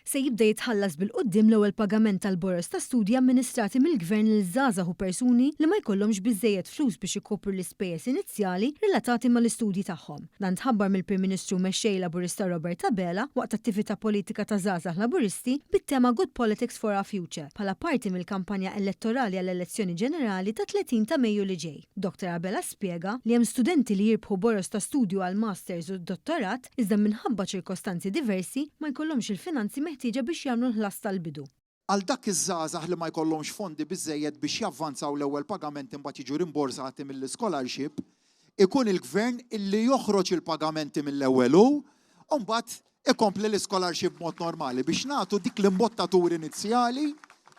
Se jibda jitħallas bil-quddiem l-ewwel pagament tal-boroż ta' studji amministrati mill-Gvern lil żgħażagħ u persuni li ma jkollhomx biżżejjed flus biex ikopru l-ispejjeż inizjali relatati mal-istudji tagħhom. Dan tħabbar mill-Prim Ministru u Mexxej Laburista Robert Abela waqt attività politika ta' żgħażagħ Laburisti bit-tema Good Politics for Our Future bħala parti mill-kampanja elettorali għall-elezzjoni ġenerali tat-30 ta' Mejju li ġej. Dottor Abela spjega li hemm studenti li jirbħu boroż ta' studju għal Masters u Dottorat iżda minħabba ċirkostanzi diversi ma jkollhomx il-finanzi meħtieġa biex jagħmlu l-ħlas tal-bidu. Għal dak iż-żgħażagħ li ma jkollhomx fondi biżżejjed biex javvanzaw l-ewwel pagamenti mbagħad jiġu rimborsati mill-iskolarship, ikun il-Gvern illi joħroġ il-pagamenti mill-ewwel hu u mbagħad ikompli l-iskolarship b'mod normali biex nagħtu dik l-imbottatura inizjali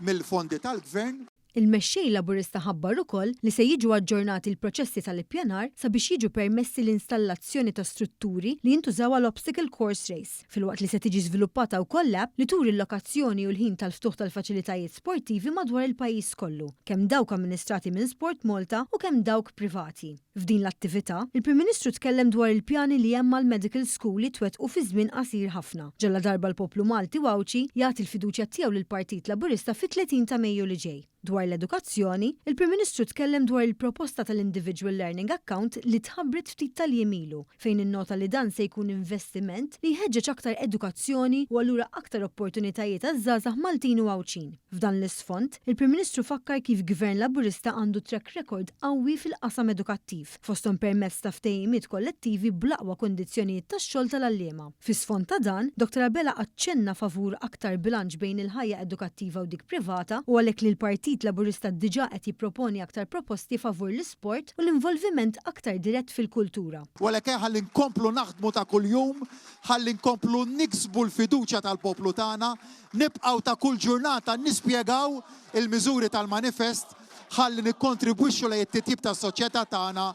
mill-fondi tal-Gvern. Il-Mexxej Laburista ħabbar ukoll li se jiġu aġġornati l-proċessi tal-ippjanar sabiex jiġu permessi l-installazzjoni ta' strutturi li jintużaw għal obstacle course race, filwaqt li se tiġi żviluppata wkoll app li turi l-lokazzjoni u l-ħin tal-ftuħ tal-faċilitajiet sportivi madwar il-pajjiż kollu, kemm dawk amministrati minn SportMalta u kemm dawk privati. F'din l-attività, il-Prim Ministru tkellem dwar il-pjani li hemm għall-medical school li twettqu fi żmien qasir ħafna, ġaladarba l-poplu Malti u Għawdxi jagħti l-fiduċja tiegħu lill-Partit Laburista fit-30 ta' Mejju li ġej. Dwar l-edukazzjoni, il-Prim Ministru tkellem dwar il-proposta tal-Individual Learning Account li tħabbret ftit tal-jiem ilu, fejn innota li dan se jkun investiment li jħeġġeġ aktar edukazzjoni u allura aktar opportunitajiet għaż-żgħażagħ Maltin u Għawdxin. F'dan l-isfond, il-Prim Ministru fakkar kif Gvern Laburista għandu track record qawwi fil-qasam edukattiv, fosthom permezz ta' ftehimiet kollettivi bl-aqwa kundizzjonijiet tax-xogħol tal-għalliema. Fi sfond ta' dan, Dottor Abela aċċenna favur aktar bilanċ bejn il-ħajja edukattiva u dik privata u għalhekk li l-Partit Laburista diġà qed jipproponi aktar proposti favur l-isport u l-involviment aktar dirett fil-kultura. U għalhekk ejja ħalli nkomplu naħdmu ta' kuljum ħalli nkomplu niksbu l-fiduċja tal-poplu tagħna, Nibqgħu ta' kull ġurnata nispjegaw il-miżuri tal-manifest ħalli nikkontribwixxu lejn it-titjib tas-soċjetà tagħna.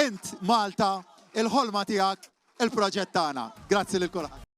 Int, Malta, il-ħolma tiegħek, il-proġett tagħna. Grazzi lil kulħadd.